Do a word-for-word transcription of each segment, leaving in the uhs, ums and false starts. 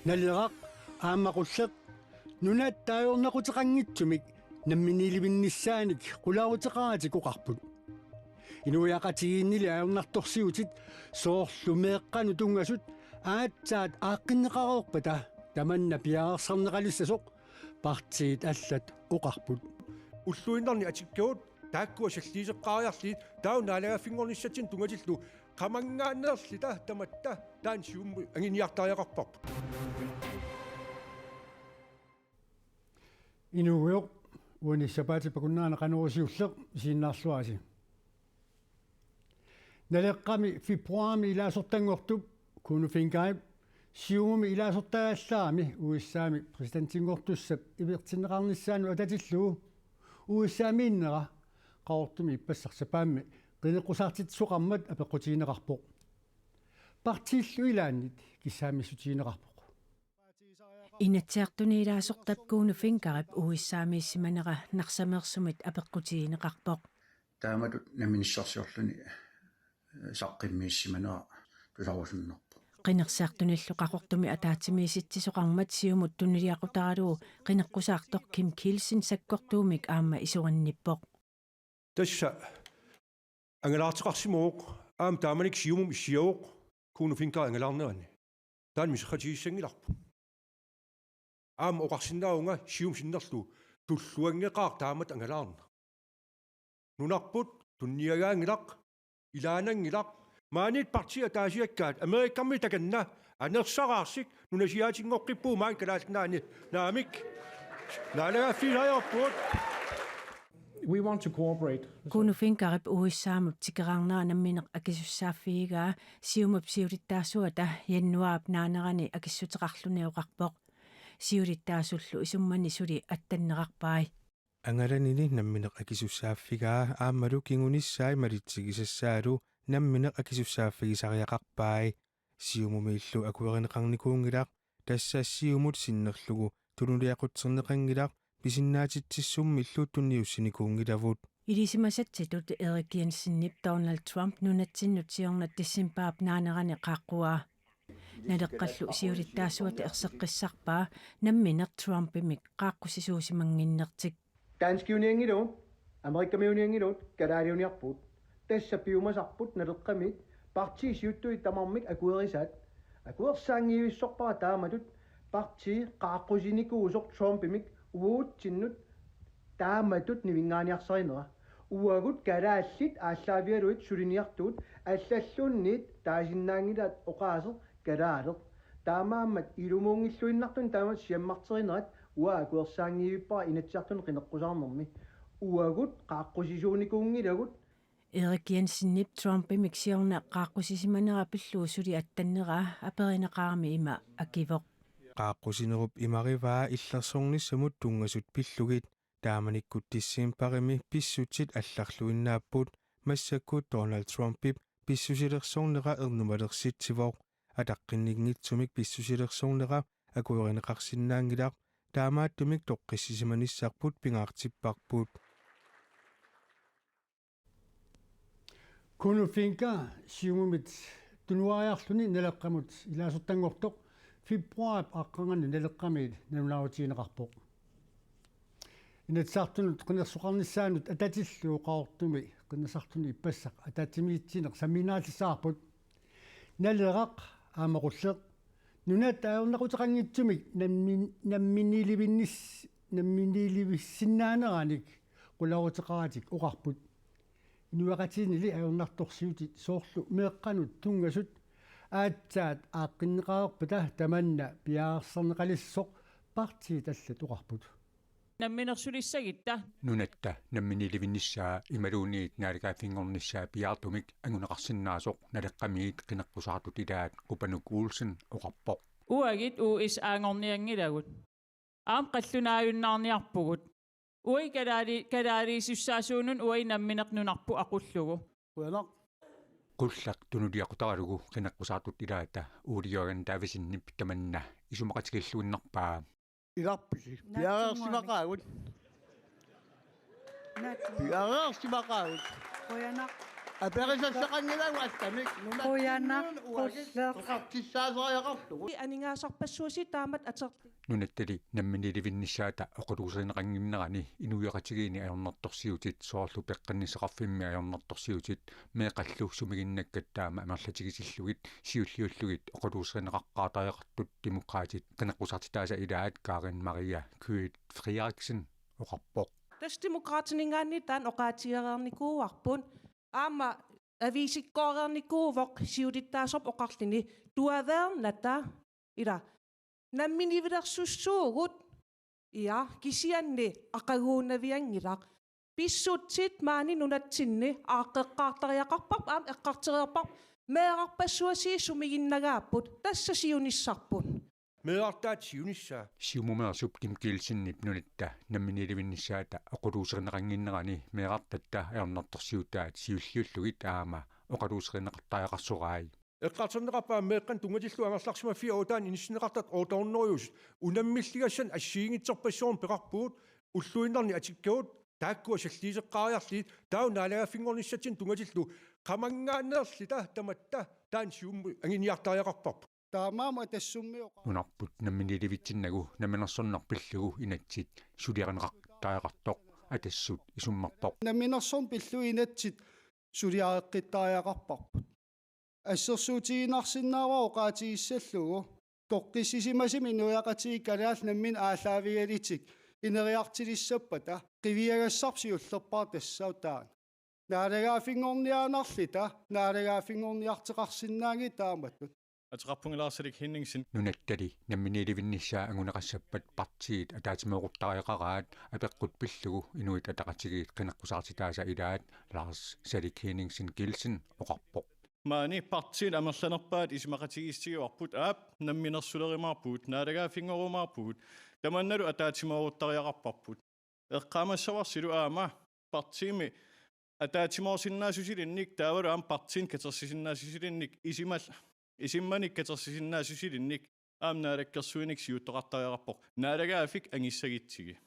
Naleraq aamma Qulleq nunatta ajornaquteqanngitsumik namminiilivinnissaanik qularuteqaratik oqarput. Inuiaqatigiinnili ajornartorsiutit soorlu meeqqanut tunngasut aatsaat aaqqinneqareerpata tamanna piareersarneqalissasoq partiit allat oqarput. Ulluinnarni atikkagut taakkua salliiseqqaariarlugit taava naalagaaffinngornissatsinnut tunngatillugu qamanngaanneerluta tamatta taanna Siumup anguniartariaqarparput. Inuugujoq, uani sapaatip akunnerani Qanorooq siulleq isiginnaarluarisi. Naleqqami februarimi ilaasortanngortup Kuno Fencker-ip Siumumi ilaasortaagallarami U S A-mi præsidentinngortussap ivertinneqarnissaanut atatillugu U S A-miinnera Qaqortumi ippassaq sapaammi qineqqusaartitsisoqarmat apeqqutigineqarpoq. Partiillu ilaannit kissaamissutigineqarpoq. Inatsisartuni ilaasortap Kuno Fencker-ip U S A-miissimanera Narsameersumit apeqqutigineqarpoq. Taamatut namminissarsiorluni, eh, saqqummiissimanera tusarusunnerpoq. Qinersisartunillu Qaqortumi ataatsimiisitsisoqarmat Siumut tunuliaqutaralugu qineqqusaartoq Kim Kielsen sakkortuumik aamma isuannippoq. Tassa angalaarteqarsimavoq, aamma taamanikkut Siumumi issiavoq Kuno Fencker angalaarnerani. Taanna miserratigissanngilarput. Aamma oqarsinnaavunga Siumup sinnerlugu tulluanngeqaaq taamatut angalaarneq. Nunarput tunniagaanngilaq, ilaananngilaq, maaniittut partiit ataasiakkaat Amerikami takanna anersaraarsik nunasiaatinngorput maani Kalaallit Nunaanni, naamik, naalagaaffigisariaqarpugut. We want to cooperate. Kuno Fencker-ip U S A-mut tikeraarnera nammineq akisussaaffigigaa Siumup siulittaasuata januaarip naanerani akissuteqarluni oqarpoq. Siulittaasullu isummani suli attanneqarpai. Angalanini nammineq akisussaaffigaa aammalu kingunissai malitsigisassaalu nammineq akisussaaffigisariaqarpai. Siumumiillu akuerineqarnikuunngilaq, tassa Siumut sinnerlugu tunuliaqutserneqanngilaq, pisinnaatitsissummillu tunniussinikuunngilavut. Ilisimasatsitut Erik Jensenip Donald Trump nunatsinnut siorna decembarip naanerani qaaqquaa. Naleqqallu siulittaasuata erseqqissarpaa nammineq Trumpimik qaaqqusisuusimannginnertik. Danskiunianngilagut, Amerikamiunianngilagut, kalaaliuniarpugut. Tassa piumasarput Naleqqamiit partiit siuttui tamarmik akuerisaat. Akuersaanngivissorpara taamatut partii qaaqqusinikuusoq Trumpimik uagutsinnut taamatut nivinngaaniarsarinera. Uagut kalaallit aallaavigalugit suliniartugut allalluunniit taasinnaanngilaat oqaaseq kalaaleq. Taamaammat ilumuunngilluinnartunik taamatut siammarterinerat uanga akuersaanngivippara Inatsisartuni qineqqusaarnermi. Uagut qaaqqusisuunikuunngilagut. Erik Jensenip Trumpimik siorna qaaqqusisimanera pillugu suli attanneraa aperineqarami ima akivoq. Qaaqqusinerup imarivaa illersornissamut tunngasut pillugit. Taamanikkut decembarimi pissutsit allarluinnaapput, massakkut Donald Trumpip pissusilersornera ernumalersitsivoq. Ataqqinninngitsumik pissusilersornera akuerineqarsinnaanngilaq, taamaattumik toqqissisimanissarput pingaartipparput. Kuno Fencker Siumumit tunuariarluni Naleqqamut ilaasortanngortoq februaarip aaqqarnganni Naleqqamiit nalunaarutigineqarpoq. Inatsisartunut qinersoqarnissaanut atatillugu Qaqortumi qinersisartuni ippassaq ataatsimiititsineq sammiinnarallassavarput. Naleraq aamma Qulleq nunatta ajornaquteqanngitsumik nammin-, namminiilivinnis-, namminiilivissinnaaneranik qularuteqaratik oqarput. Inuiaqatigiinnili ajornartorsiutit soorlu meeqqanut tunngasut aatsaat aaqqinneqareerpata tamanna piareersarneqalissasoq partiit allat oqarput. Namminersulissagitta. Nunatta namminiilivinnissaa imaluunniit naalagaaffinngornissaa piaartumik anguneqarsinnaasoq Naleqqamiit qineqqusaartut ilaat Qupanuk Olsen oqarpoq. Uagut U S A-nngornianngilagut. Aamma qallunaajunnaarniarpugut. Uagut kalaali-, kalaaliisussaasuunut uagut nammineq nunarput aqullugu. Qujanaq. Qulleq tunuliaqutaralugu qineqqusaartut ilaata Ole Jørgen Davidsenip tamanna isumaqatigilluinnarpaa. Igarpisi. Piareersimaqaagut. Piareersimaqaagut. Qujanaq. Aperisassaqanngilagut allamik nunatsinniit uagut oqartussaasariaqarlugu. Aningaasarpassuit taamatut atorlugu. Nunattali namminiilivinnissaata oqaluuserineqannginnerani inuiaqatigiinni ajornartorsiutit soorlu peqqinnissaqarfimmi ajornartorsiutit meeqqallu sumiginnakkat taama amerlatigisillugit siulliullugit oqaluuserineqaqqaartariaqartut Demokraatit qineqqusaartitaasa ilaat Karen Marie Kyed Frederiksen oqarpoq. Tassa Demokraatininngaanniit taanna oqaatigereernikuuarput. Aamma aviisikkooreernikuuvoq siulittaasorput oqarluni tuaveernata ila namminiivilersussuugut, ia, kisianni aqaguunavianngilaq. Pissutsit maani nunatsinni aaqqeqqaartariaqarparput aamma eqqartereerparput meerarpassuasiit sumiginnagaapput, tassa siunissarput. Meerartaat siunissaa. Siumumeersup Kim Kielsenip nunatta namminiilivinnissaata oqaluuserineqannginnerani meerartatta ajornartorsiutaat siulliullugit aamma oqaluuserineqartariaqarsorai. Eqqartorneqarpoq aamma meeqqanut tunngatillugu angerlarsimaffia otaani inissinneqartartut otte hundrede unammilersugassat assigiinngitsorpassuarnik peqarpugut, ulluinnarni atikkagut, taakkua salliuteqqaariarlugit, taava naalagaaffinngornissatsinnut tunngatillugu qamanngaanneerluta tamatta taanna siumut anguniartariaqarparput. Taamaammat Atassummi oqa- Nunarput namminiilivitsinnagu namminersorneq pillugu inatsit suliarineqartariaqartoq Atassut isummerpoq. Namminersorneq pillugu inatsit suliareqqittariaqarparput. Assersuutigiinnarsinnaavara oqaatigissallugu toqqissisimasumik inuiaqatigiit kalaallit namminneq aallaavigalugit ineriartulissappata qiviagassarput siullerpaaq tassaavoq taanna. Naalagaaffinngorniaannarluta naalagaaffinngorniartoqarsinnaanngilaq taamatut. Ateqarpunga Lars Salik Henningsen. Nunattali namminiilivinnissaa anguneqassappat partiit ataatsimoortariaqaraat apeqqut pillugu Inuit Ataqatigiit qineqqusaartitaasa ilaat Lars Salik Henningsen Kielsen oqarpoq. Maani partiit amerlanerpaat isumaqatigiissutigaarput, aap, namminersulerumaarpugut, naalagaaffinngorumaarpugut, tamannalu ataatsimoortariaqarparput. Eqqaamassavarsilu aamma partiimi ataatsimoorsinnaassusilinnik taavalu aamma partiinik katersisinnaassusilinnik isimal-, isummanik katersisinnaassusilinnik aamma naalakkersuinik siuttoqartariaqarpoq, naalagaaffik angussagutsigit.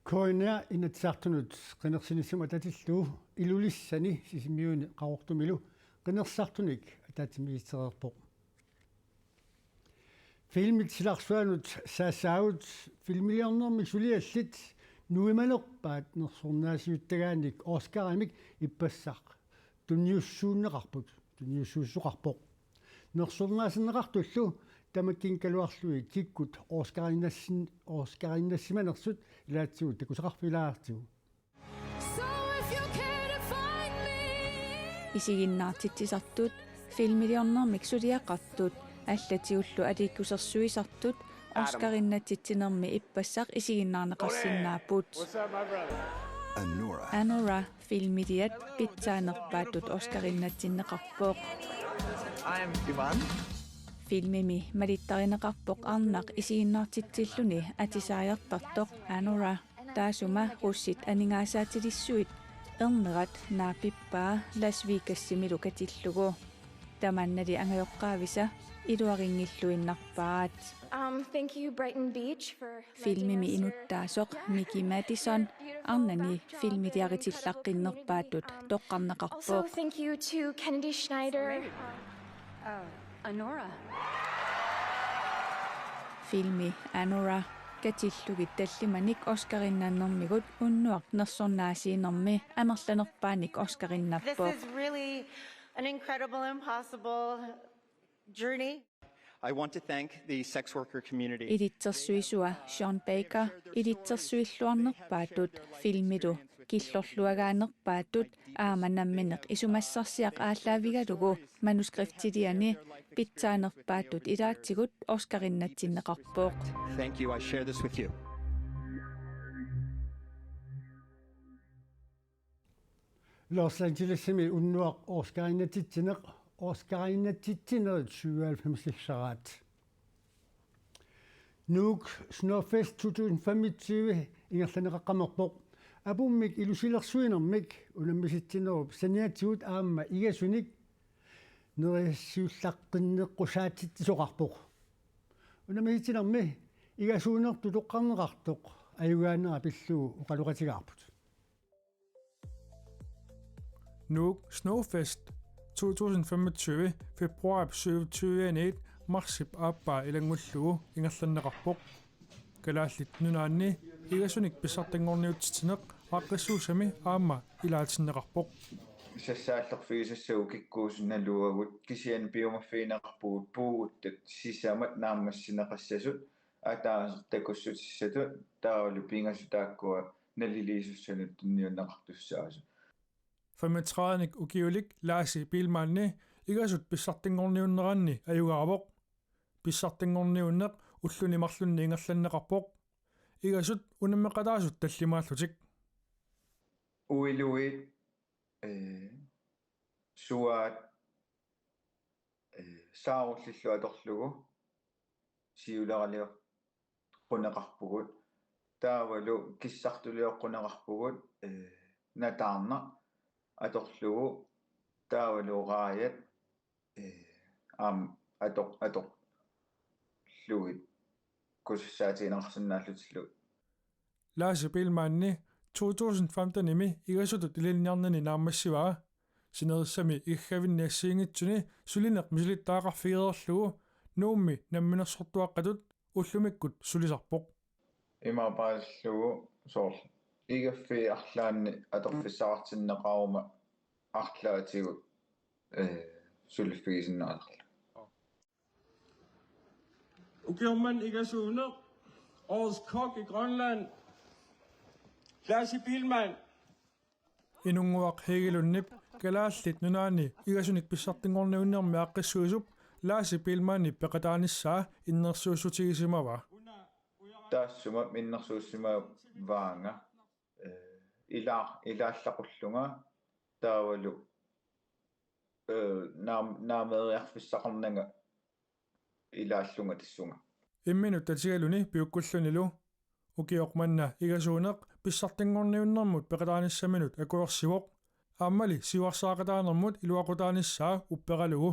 K N R Inatsisartunut qinersinissamut atatillugu Ilulissani Sisimiuni Qaqortumilu qinersisartunik ataatsimiititsereerpoq. Filmit silarsuanut saassagut filmiliornermik suliallit nuimanerpaat nersornaasiuttagaannik Oscarimik ippassaq tunniussuunneqarput, tunniussuussuseqarpoq. Nersornaasinneqartullu tamakkinnikkaluarlugit kikkut Oscarinnassin-, Oscarinnassimanersut ilaatigut takusaqarfigilaartigu. So if you care to find me. Isiginnaartitsisartut, filmiliornermik suliaqartut, allatigullu aliikkusersuisartut, Oscarinnatsitsinermi ippassaq isiginnaarneqarsinnaapput. What's up, my brother? Anora. Anora filmiliat pitsaanerpaatut Oscarinnatsinneqarpoq. I'm Ivan. Filmimi malittarineqarpoq arnaq isiginnaartitsilluni atisaajartartoq Anora. Taassuma russit aningaasaatilissuit ernerat naapippaa Las Vegasimilu katillugu. Tamannali angajoqqaavisa iluarinngilluinnarpaat. Um, thank you, Brighton Beach, for lending us your... Filmimi inuttaasoq Miki Madison arnani filmiliaritillaqqinnerpaatut toqqarneqarpoq. Also, thank you to Kennedy Schneider. Sorry. Oh, Anora. Filmi Anora katillugit tallimanik Oscarinnannermigut unnuaq nersornaasiinermi amerlanerpaanik Oscarinnappoq. This is really an incredible, impossible journey. I want to thank the sex worker community. Ilitsersuisua Sean Baker ilitsersuilluarnerpaatut filmilu killorluagaanerpaatut aamma nammineq isumassarsiaq aallaavigalugu manuskriptiliani pitsaanerpaatut ilaatigut Oscarinnatsinneqarpoq. Thank you. I share this with you. Los Angelesimi unnuaq Oscarinnatsitsineq, Oscarinnatsitsinerit syvoghalvfemsissaraat. Nuuk Snorfest to tusind femogtyve ingerlanneqaqqaarpoq. Apummik ilusilersuinermik unammisitsinerup saniatigut aamma igasunik nerisassiullaqqinneqqusaatitsisoqarpoq. Unammisitsinermi igasuunertut toqqarneqartoq ajugaanera pillugu oqaloqatigaarput. Nuuk Snowfest to tusind femogtyve februar syvogtyve marsip aappaa ilanngullugu ingerlanneqarpoq. Kalaallit Nunaanni igasunik pissartanngorniutitsineq aaqqissuussami aamma ilaatinneqarpoq. Sassaallerfigisassagut kikkuussut naluagut kisianni piumaffigineqarpugut puuguttat sisamat naammassineqassasut ataaseq takussutissatut taavalu pingasut taakkua naliliisussanut tunniunneqartussaasut. Femogtredive-nik ukiulik Laasi Biilmanni igasut pissartanngorniunneranni ajugaavoq. Pissartanngorniunneq ulluni marlunni ingerlanneqarpoq. Igasut unammeqataasut tallimaallutik. Uiluit, eh, suaat, eh, saarullillu atorlugu siuleralioq quneqarpugut. Taavalu kissartulioq quneqarpugut, eh, nataarnaq atorlugu taavalu raajat, eh, aamma atoq-, atoqlugit kusassaatigineqarsinnaallutillu. Laasi Biilmanni to tusind femten-imi igasutut ilinniarnini naammassivaa. Sinerissami igaggavinni assigiinngitsuni sulineq misilittagaqarfigereerlugu Nuummi namminersortuaqqatut ullumikkut sulisarpoq. Ima paasillugu soorlu igaffii arlaanni atorfissaqartinneqaruma arlaatigut, eh, suliffigisinnaasarlugu. Ukioq manna igasuuneq, Årets Kok i Grønland, Laasi Biilmann. Inunnguaq Hegelundip Kalaallit Nunaanni igasunik pissartanngorniunnermi aaqqissuisup Laasi Biilmannip peqataanissaa innersuussutigisimavaa. Taassuma innersuussimavaanga, eh, ilaa-, ilaallaqullunga taavalu, eh, naam-, naameeriarfissaqarnanga ilaallunga tassunga. Imminut tatigaluni piukkullunilu ukioq manna igasuuneq pissartanngorniunnermut peqataanissaminut akuersivoq. Aammali siuarsaaqataanermut iluaqutaanissaa upperalugu.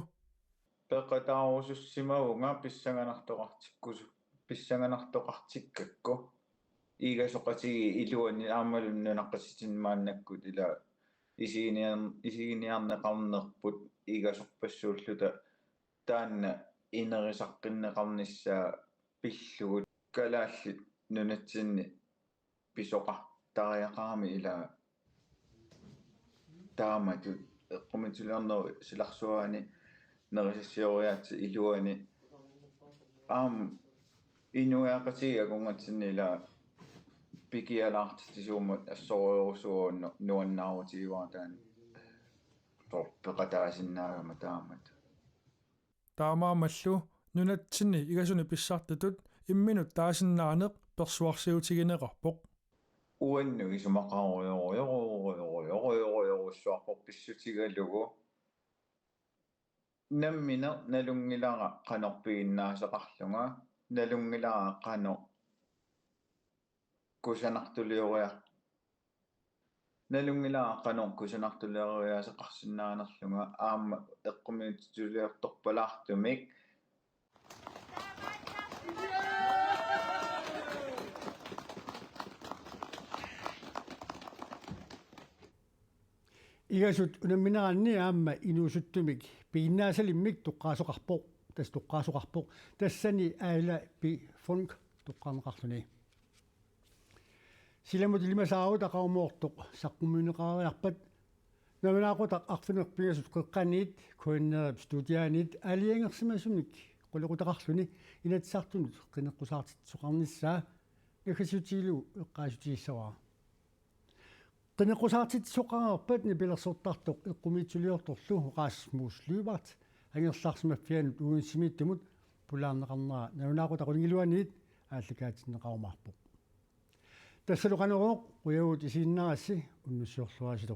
Peqataarusussimavunga pissanganartoqartikkusu-, pissanganartoqartikkakku. Igasoqatigiit iluanni aammalu nunaqqatitsinnit maannakkut ila isiginiar-, isiginiarneqarnerput igasorpassuulluta taanna inerisaqqinneqarnissaa pillugu Kalaallit Nunatsinni pisoqartariaqarami ila taamatut eqqumiitsuliornerup silarsuaani nerisassioriaatsit iluani aamma inuiaqatigiit akornatsinni ila pikialaartitsisuummat assorujussuaq nu-, nuannaarutigaara taanna soorlu peqataasinnaagama taamatut. Taamaammallu nunatsinni igasunik pissartatut imminut taasinnaaneq persuarsiutigineqarpoq. Uannut isumaqarujorujorujorujorujorujorujussuarpoq pissutigalugu. Nammineq nalunngilara qanoq piginnaasaqarlunga, nalunngilara qanoq kusanartulioriar-, nalunngilara qanoq kusanartulioriaaseqarsinnaanerlunga aamma eqqumiitsuliortorpalaartumik. Igasut unammineranni aamma inuusuttumik piginnaasalimmik toqqaasoqarpoq, tassa toqqaasoqarpoq, tassani Aila P. Funk toqqarneqarluni. Silamut ilimasaarut aqagumoortoq saqqummiunneqareeriarpat, nalunaaqutaq arfineq-pingasut qeqqaniit K N R-ip studiaaniit aalajangersimasumik qulequtaqarluni Inatsisartunut qineqqusaartitsisoqarnissaa naggasiutigalugu eqqaassutigissavara. Qineqqusaartitsisoqareerpat nipilersortartoq eqqumiitsuliortorlu Rasmus Lyberth angerlarsimaffianut uagutsimiittumut pulaarneqarnera nalunaaqutaq qulingiluaniit aallakaatinneqarumaarpoq. Tassalu Qanorooq, qujavugut isiginnaarassi, unnussiorluarisilu.